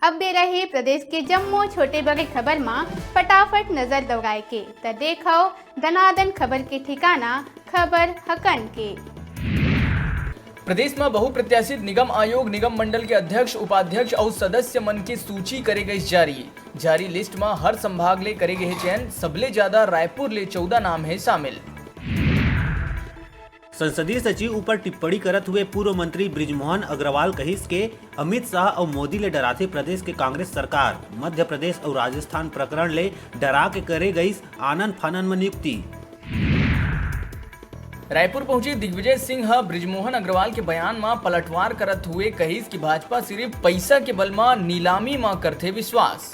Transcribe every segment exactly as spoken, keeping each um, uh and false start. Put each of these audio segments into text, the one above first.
अब बेरा हे प्रदेश के जम्मो छोटे बड़े खबर म फटाफट नजर दौड़ाए के, त देखव दनादन खबर के ठिकाना, खबर हकन के। प्रदेश म बहुप्रत्याशित निगम आयोग, निगम मंडल के अध्यक्ष, उपाध्यक्ष अउ सदस्य मन के सूची करे गइस जारी। जारी लिस्ट म हर संभाग ले करे गे हे चयन, सबले ज्यादा रायपुर ले चौदह नाम हे शामिल। संसदीय सचिव ऊपर टिप्पणी करत हुए पूर्व मंत्री बृजमोहन अग्रवाल कहिस के अमित शाह अउ मोदी ले डराथे प्रदेश के कांग्रेस सरकार। मध्य प्रदेश अउ राजस्थान प्रकरण ले डरा के करे गइस आनन फानन म नियुक्ति। रायपुर पहुंचे दिग्विजय सिंह ह बृजमोहन अग्रवाल के बयान म पलटवार करत हुए कहिस कि भाजपा सिर्फ पइसा के बल म नीलामी म करथे विश्वास।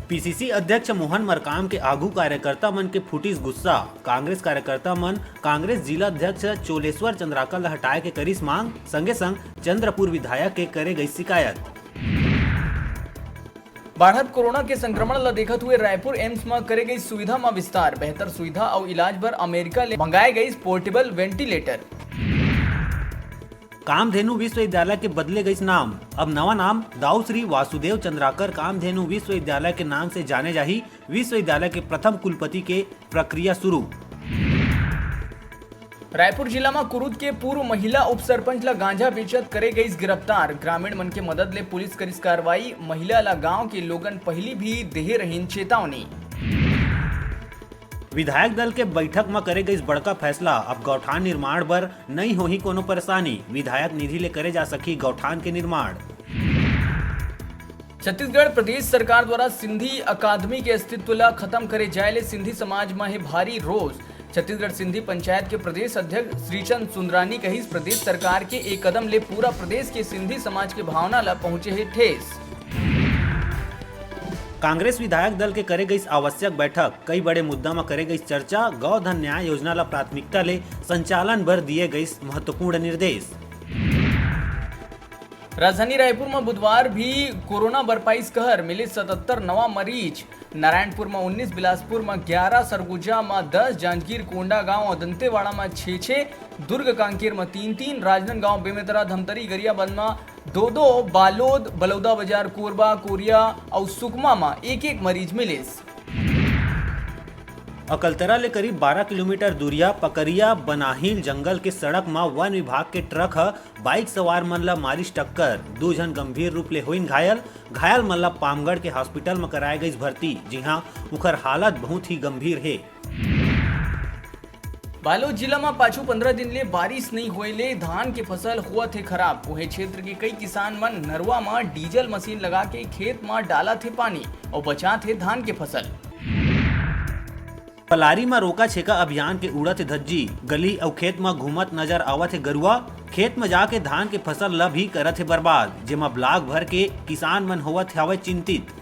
पीसीसी अध्यक्ष मोहन मरकाम के आगू कार्यकर्ता मन के फूटिस गुस्सा। कांग्रेस कार्यकर्ता मन कांग्रेस जिला अध्यक्ष चोलेश्वर चंद्राकर ल हटाए के करिस मांग, संगे संग चंद्रपुर विधायक के करे गइस शिकायत। बाढ़त कोरोना के संक्रमण ल देखत हुए रायपुर एम्स म करे गइस सुविधा म विस्तार। बेहतर सुविधा अउ इलाज बर अमेरिका ले मंगाए गइस पोर्टेबल वेंटिलेटर। कामधेनु विश्वविद्यालय के बदले गइस नाम। अब नवा नाम दाऊ श्री वासुदेव चंद्राकर कामधेनु विश्वविद्यालय के नाम से जाने जाही। विश्वविद्यालय के प्रथम कुलपति के प्रक्रिया शुरू। रायपुर जिला म कुरूद के पूर्व महिला उप सरपंच ल गांजा बेचत करे गइस गिरफ्तार। ग्रामीण मन के मदद ले पुलिस करिस कार्रवाई। महिला ल गांव के लोगन पहिली भी देहे रहिन चेतावनी। विधायक दल के बैठक म करे गइस बड़का फैसला। अब गौठान निर्माण बर नइ होही कोनो परेशानी। विधायक निधि ले करे जा सकही गौठान के निर्माण। छत्तीसगढ़ प्रदेश सरकार द्वारा सिंधी अकादमी के अस्तित्व ला खत्म करे जाए ले सिंधी समाज म हे भारी रोष। छत्तीसगढ़ सिंधी पंचायत के प्रदेश अध्यक्ष श्रीचंद सुंदरानी कहिस, प्रदेश सरकार के ए कदम ले पूरा प्रदेश के सिंधी समाज के भावना ला पहुंचे हे ठेस। कांग्रेस विधायक दल के करे गइस आवश्यक बैठक, कई बड़े मुद्दा म करे गइस चर्चा, गौधन न्याय योजना ला प्राथमिकता ले संचालन बर दिए गइस महत्वपूर्ण निर्देश। राजधानी रायपुर म बुधवार भी कोरोना बर पाइस कहर, मिले सतहत्तर नवा मरीज। नारायणपुर म उन्नीस, बिलासपुर म ग्यारह, सरगुजा म दस, जांजगीर, कोंडागांव अउ दंतेवाड़ा म छे छे, दुर्ग कांकेर म तीन तीन, राजनांदगांव, बेमेतरा, धमतरी, गरियाबंद म दो दो, बालोद, बलौदाबाजार, कोरबा, कोरिया अउ सुकमा म एक एक मरीज मिलिस। अकलतरा ले करीब बारह किलोमीटर दूरिया पकरिया बनाहिल जंगल के सड़क म वन विभाग के ट्रक ह बाइक सवार मन ल मारिस टक्कर। दू झन गंभीर रूप ले होइन घायल। घायल मन ल पामगढ़ के हॉस्पिटल म कराए गइस भर्ती, जिहां उखर हालत बहुत ही गंभीर हे। बालोद जिला म पाछू पंद्रह दिन ले बारिश नइ होए ले धान के फसल होवत हे खराब। उहे क्षेत्र के कई किसान मन नरवा म डीजल मशीन लगा के खेत म डालत हे पानी अउ बचात हे धान के फसल। पलारी म रोका छेका अभियान के उड़त हे धज्जी, गली अउ खेत म घूमत नजर आवत हे गरुआ। खेत म जाके धान के फसल ल भी करत हे बर्बाद, जेमा ब्लॉक भर के किसान मन होवत हवय चिंतित।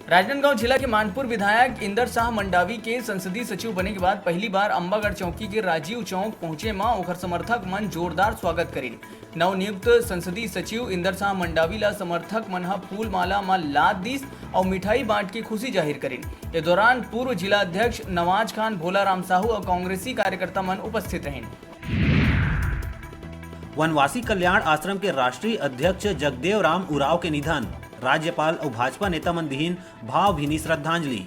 राजनांदगांव जिला के मानपुर विधायक इंदर शाह मंडावी के संसदीय सचिव बने के बाद पहली बार अंबागढ़ चौकी के राजीव चौक पहुंचे म ओखर समर्थक मन जोरदार स्वागत करिन। नवनियुक्त संसदीय सचिव इंदर शाह मंडावी ला समर्थक मन ह फूल माला म लाद दिस अउ मिठाई बांट के खुशी जाहिर करिन। ए दौरान पूर्व जिला अध्यक्ष नवाज खान, भोला राम साहू अउ कांग्रेसी कार्यकर्ता मन उपस्थित रहिन। वनवासी कल्याण आश्रम के राष्ट्रीय अध्यक्ष जगदेव राम उरांव के निधन, राज्यपाल अउ भाजपा नेता मन दिहिन भावभीनी श्रद्धांजलि।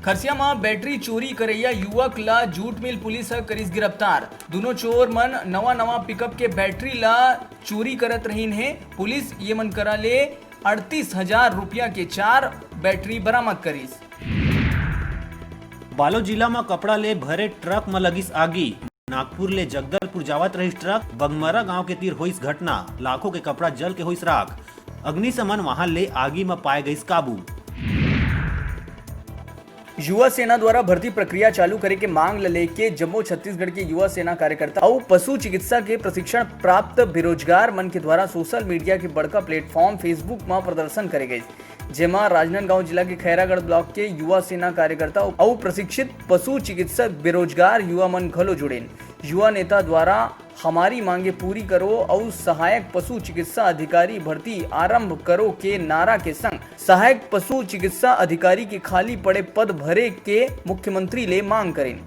खरसिया म बैटरी चोरी करइया युवक ला जूट मिल पुलिस ह करिस गिरफ्तार। दुनों चोर मन नवा नवा पिकअप के बैटरी ला चोरी करत रहिन हे। पुलिस ये मन करा ले अड़तीस हजार रुपया के चार बैटरी बरामद करिस। बालोद जिला म कपड़ा ले भरे ट्रक म लगिस आगी। नागपुर ले जगदलपुर जावत रहिस ट्रक, बगमरा गांव के तीर होइस घटना, लाखों के कपड़ा जल के होइस राख। अग्निशमन वाहन ले आगी म पाए गइस काबू। युवा सेना द्वारा भर्ती प्रक्रिया चालू करे के मांग ल लेके जम्मो छत्तीसगढ़ के युवा सेना कार्यकर्ता अउ पशु चिकित्सा के प्रशिक्षण प्राप्त बेरोजगार मन के द्वारा सोशल मीडिया के बड़का प्लेटफॉर्म Facebook म प्रदर्शन करे गइस, जेमा राजनांदगांव जिला के खैरागढ़ ब्लॉक के युवा सेना कार्यकर्ता अउ प्रशिक्षित पशु चिकित्सक बेरोजगार युवा मन घलो जुड़ेन। युवा नेता द्वारा "हमारी मांगे पूरी करो" अउ "सहायक पशु चिकित्सा अधिकारी भर्ती आरंभ करो" के नारा के संग सहायक पशु चिकित्सा अधिकारी के खाली पड़े पद भरे के मुख्यमंत्री ले मांग करेन।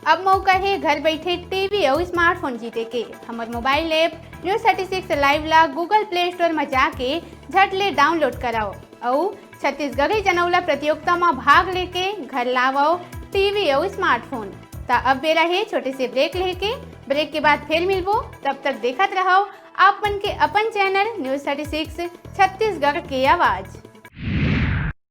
अब मौका हे घर बइठे टीवी अउ स्मार्टफोन जीते के। हमर mobile app news thirty six live ला Google Play Store म जाके झट ले डाउनलोड करव अउ छत्तीसगढ़ी जनउला प्रतियोगिता म भाग लेके घर लावव टीवी अउ स्मार्टफोन। त अब बेरा हे छोटे से ब्रेक लेके। ब्रेक के बाद फेर मिलबो, तब तक देखत रहव आप मन के अपन channel news thirty six Chhattisgarh के आवाज़।